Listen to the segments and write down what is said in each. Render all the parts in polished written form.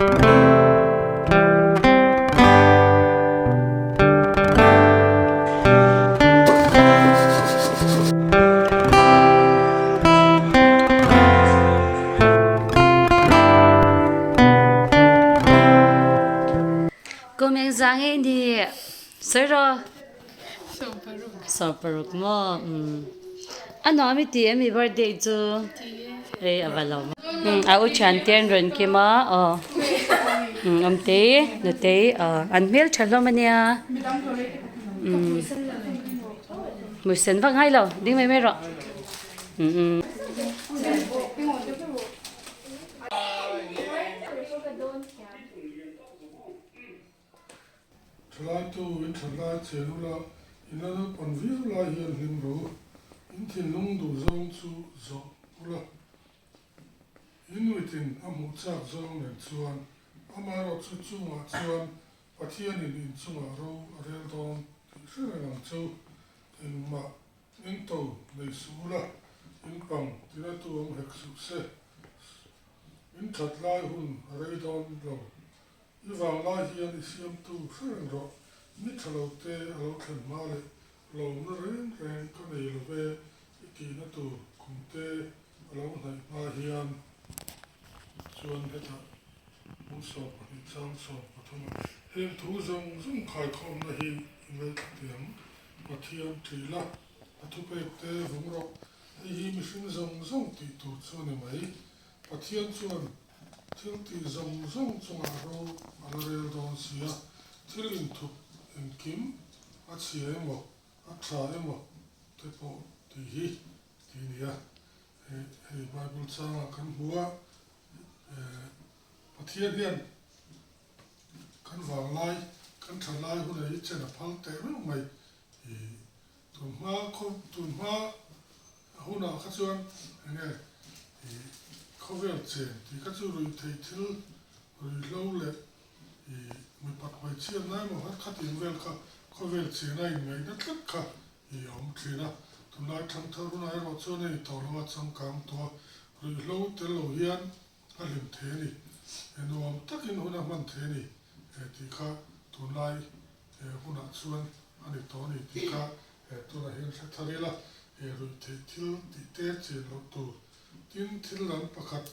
Kum engzah nge ni? Sawi rawh. 16 maw? A nuam i ti em i birthday chu? Ei a va lo. A u thian te an rawn kim a aw. Awmtei, Nutei aw an hmel tha hlawm a nia. Hmuisen vak ngai lo ding mai mai rawh. Thalaitu in thatlai chen ula, in la naupan viau lai hian hlim ro, in thinlung duh zawng chu zawh ula. In mitin a hmuh chak zawng nen chuan amaherawhchu chungah chuan Pathianin in chungah ro a rel dawn tih hre reng ang chu. Engmah engto nei suh ula, in pang tinatu awm hek suh se. In that lai hun a rei dawn lo. I vang lai hian i siamtu hre reng rawh. Ni tha lo te a lo thlen hma leh lawmna reng reng ka nei lo ve i tihna tur kum te a lo hnaih hma hian chuan hetah hmun 12 chang 13 ah heng thu zawng zawng khaikhawmna hi i ngaithla teh ang. Pathian ṭih la, a thupek te vung rawh. Hei hi mihring zawng zawng tih tur chu a ni mai. Pathian chuan thil tih zawng zawng chungah ro a la rel dawn si a, thil inthup engkim a chhia emaw, a tha emaw te pawh tih hi ti a ni a. Hei Bible changah kan hmu a, Pathian hian kan vanglai, kan thalai hunah hi chen a phal teh meuh mai. Tunhma khaw tunhma hunah kha chuan enge ih khawvel chen tih kha chu ruih theih thil ruihhlo leh ih mipat hmeichhiatna emaw kha khatin vel kha khawvel chen a inngaihna tlat kha ih a awm thin a. Tunlai thangthar hunah erawh chuan a intawh lo a changkang tawh a, ruihhlo tel lo hian a hlim thei a ni. Nuam takin hun a hman thei a ni tih kha tunlai hunah chuan a ni tawh a ni tih kha tunah hian hre thar ila, ruih theih thil tih te chen loh tur. Tin, thil dang pakhat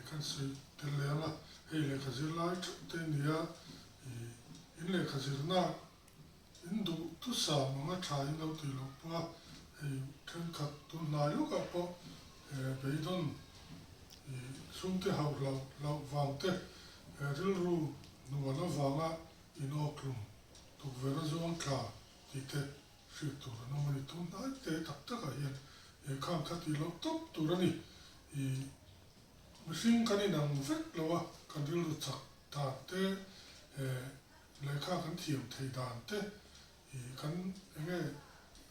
kan sawi tel leh ang a, hei lehkha zir lai theuh te a ni a, in lehkha zirna in duh thusam anga tha in lo tih loh pawh a, hei thenkhat tun hnai lawkah pawh beidawn chhungte hauh hlauh hlauh vang te, rilru hnual avanga In awkhlum tukverh a zuang thla tih te hriat tur an awm a ni. Tun hnai te tak takah hian he khang kha tih loh tawp tur a ni. Ih mihring kan inang vek lo a, kan rilru chak dan te, lehkha kan thiam thei dan te, ih kan enge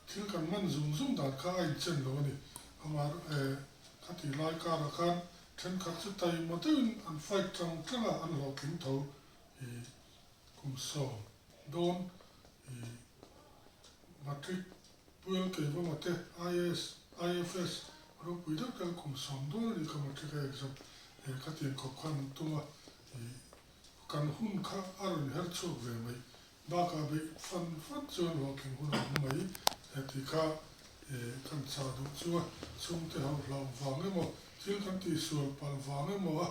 thil kan man zung zung dan kha a inchen lo a ni. Amah kha tih lai karah khan thenkhat chu taima deuhin an fight tang tang a, an hlawhtling tho. I kum sawm dawn i matric puel keivawma te IAS, IFS ropui deuh deuh kum sawm dawn a ni kha matric a exam he ka tiang khawp khan an tum a i kan hun kha a rawn her chhuak ve mai bakah beih fan fan chuan hlawhtling hun a awm mai he ti kha i kan chah duh chu a chhungte ho hlauh vang emaw thil kan tihsual palh vang emaw a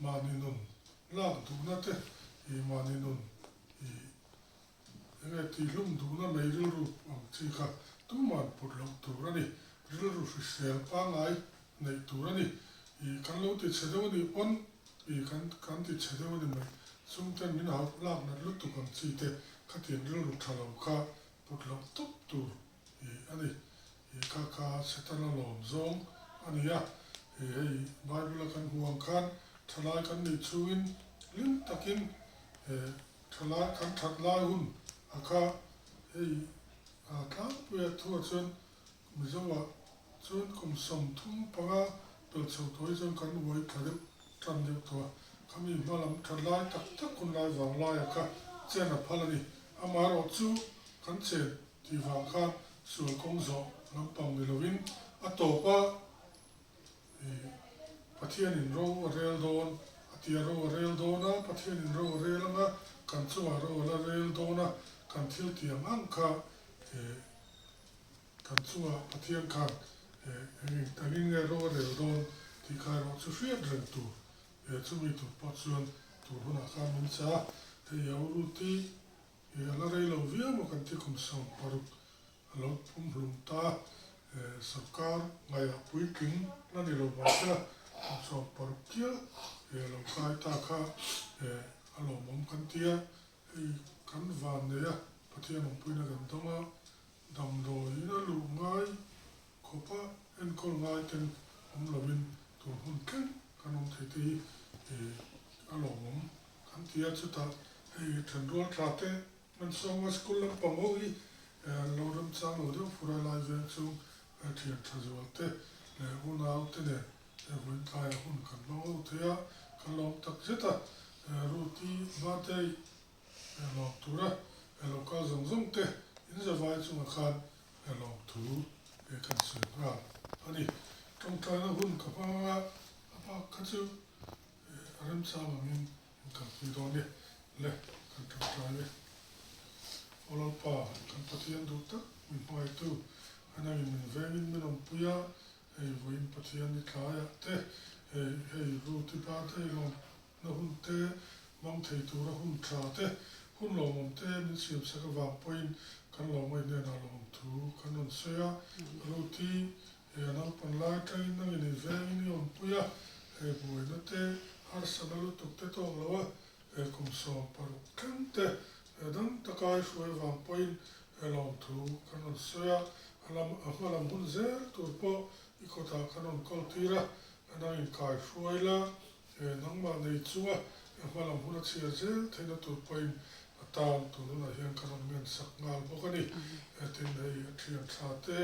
mahni nun Lak duhna te i mahni nun i enge tihlum duhna mai rilru ang chi kha tuman put loh tur a ni. Rilru hrisel pangngai neih tur a ni. I kan lo ti chhe deuh a nih pawn i kan kan ti chhe deuh a ni mai. Chungten min hauh lak nat lutuk ang chi te khatiang rilru tha lo kha put loh tawp tur i a ni. I kha kha Setana lawm zawng a ni a, i hei Bible a kan hmuh ang khan thalai kan nih chhungin hlim takin he thalai kan that lai hun a kha hei a tlangpuia thuah chuan Mizoah chuan kum 35 pel chho tawh hi chuan kan uai thla deuh tan deuh tawh a, khami hma lam that lai tak tak hun lai vang laia kha chen a phal a ni. Amaherawhchu kan chen Tih vang khan sual kawng zawh lampang ni lovin a tawp a, Pathianin ro a rel dawn a tia ro a rel dawn a, Pathianin ro a rel anga kan chungah ro a la rel dawn a, kan thil tiang ang kha kan chungah Pathian khan eng engin nge ro a rel dawn tih kha erawh chu hriat reng tur chumi tur pawh chuan tur hunah khan min chah a, hei a uruti He a la rei lo viau maw kan ti kum 60 a lo pumhlum ta a, sorkar ngaihah puitling la ni lo mahse kum 60 chiah he a lo kai ta kha a lawmawm kan ti a, hei kan van nei a, Pathian awmpuina kan dawng a, damdawiin a luh ngai khawpa enkawl ngai ten awm lovin tun hun thleng kan awm thei te hi a lawmawm Kan ti a, chutah hei thenrual tha te an sawm a, school lampang ho hi an lo remchang lo deuh fur a, lai veng chung thian tha zual te leh unau te nen vawiin tlaiah hun kan hmang ho thei a, kan lawm tak zet a, Ruth-i birthday lawm tura lo kal zawng zawng te in zavai chungah khan lawm thu kan sawi nghal a ni. Tawngtaina hun ka hmang a, a bak kha chu A remchang angin in kalpui dawn e, le kan tangtai e. Aw Lalpa, kan Pathian duh tak min hmaitu, a nangin min vengin min awmpui a, hei vawiin Pathian ni tlaiah te, hei hei Ruth-i birthday lawmna hun te, hmang thei tura hun tha te, hun lawmawm te min siamsak avang pawhin kan lawmawih hnenah lawmthu kan rawn sawi a, Ruth-i He a naupan lai atangin nangin i vengin i awmpui a, he buaina te, harsatna lutuk te tawk lo a, he kum 60 thleng te, he dang taka i hruai vang pawhin he lawmthu kan rawn sawi a, a lam a hma lam hun zel tur pawh i kawtah kan rawn kawl tir a, nangin kai hruai la, he nangmah nei chunga he hma lam hun a chhiar zel theihna tur pawhin a tan tun hunah hian kan rawn ngensak nghal bawk a ni. Tin, hei a thian tha te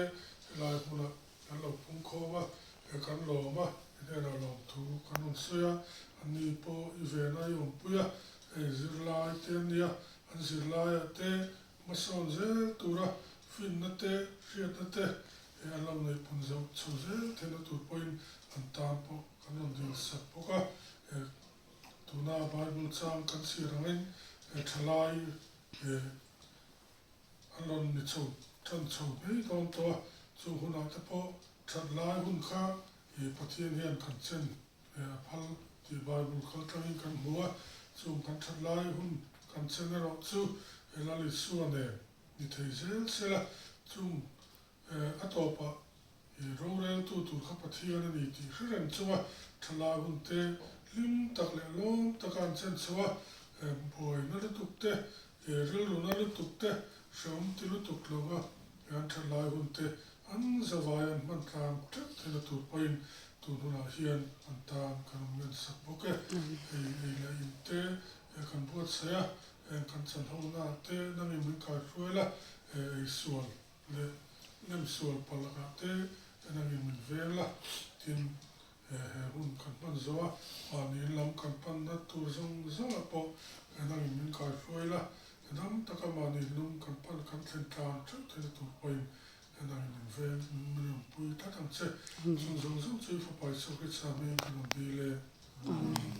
helai hmunah kan lo pung khawm a, he kan lawm a, i hnenah lawmthu kan rawn sawi a, ani pawh i vena i awmpui a, hei zirlai te an nia, an zirlaiah te hmasawn zel tura finna te, hriatna te he an lo neihpun zoh chho zel theihna tur pawhin an tan pawh kan rawn dil sak bawk a, he tuna Bible chang kan chhiar angin he thalai he an rawn ni chho tan chho mai dawn tawh a, chu hunah te pawh that lai hun kha he Pathian hian kan chen a phal tih Bible kal tlangin kan hmu a, chung kan that lai hun kan chen erawh chu he Lal Isua nen ni thei zel sela chung A tawpah, i roreltu tur kha Pathian a ni tih hre reng chunga thalai hun te hlim tak leh lawm taka an chen chho a, buaina lutuk te, rilruna lutuk te, hrehawm ti lutuk lova an thalai hun te an zavai an hman tlang teuh theihna tur pawhin tun hunah hian an tan kan awm ngen sak bawk e. Hei ei leh in te kan buatsaih a, heng kan chanhona te nangin min kaihruai la, ei sual leh lem sual palh lakah te enangin min veng la, tin he hun kan hman zo a, mahni in lam kan panna tur zawng zawngah pawh enangin min kaihruai la, dam taka mahni lung kan pan kan thlen tlan theuh theihna tur pawhin enangin min veng min awmpui tlat ang che. Chung zawng zawng chu i fapa Isua Krista hmingin kan rawn dil e. Amen.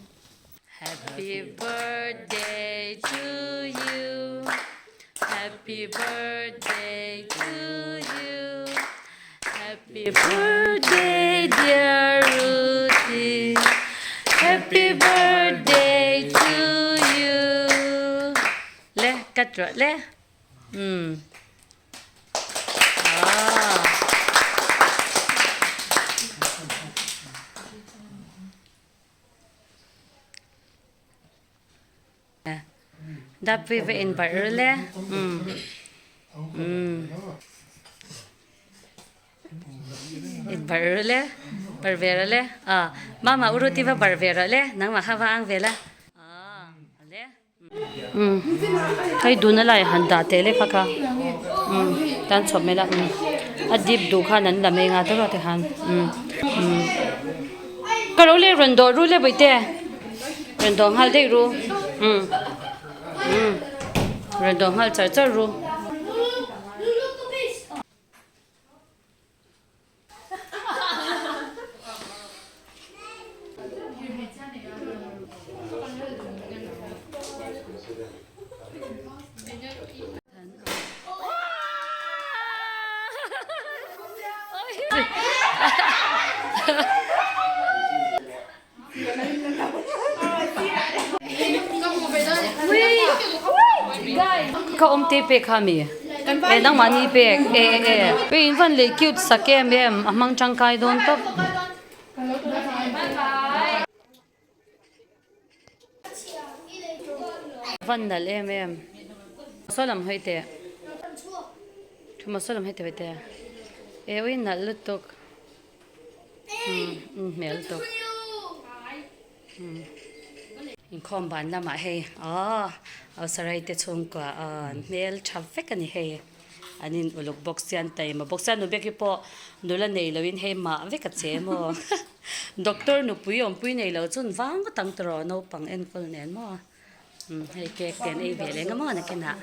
Happy birthday to you Happy birthday to you Happy birthday dear Ruthie Happy birthday to you Le cut rawh le umm ah. Dapui va in barh ru le. In barh ru le. Barh ve rawh le. Mama uruti va barh ve rawh le. Nangmah kha va ang ve la. Le. Hei duna lai han dah teh lek a kha tan chhawp mai la a dip duh khan an la mai nga te ruat te khan ka lo leh rawn dawh ru le bawihte rawn dawh nghal daih ru rawn dawh nghal char char ru. Ka awm te pek kha mi e nangmah ni pek e e e in van lei cute sak em em a hmang tangkai dawn tawp. Van nalh em em saw lam hawi teh thuma saw lam hawi teh hawi teh e ui nalh lutuk umm hmel lutuk inkhawm ban lamah hei aw aw sarai te chhungkua aw an hmel tha vek a ni hei. An in uluk bawk sia an taima bawk sia nubek hi pawh nula nei lo in hei mah vek a che maw doctor nupui awmpui nei lo chuan vang ngawt ang tawh rawh naupang enkawl nen maw umm hei cake te an ei ve leh nga maw nakinah.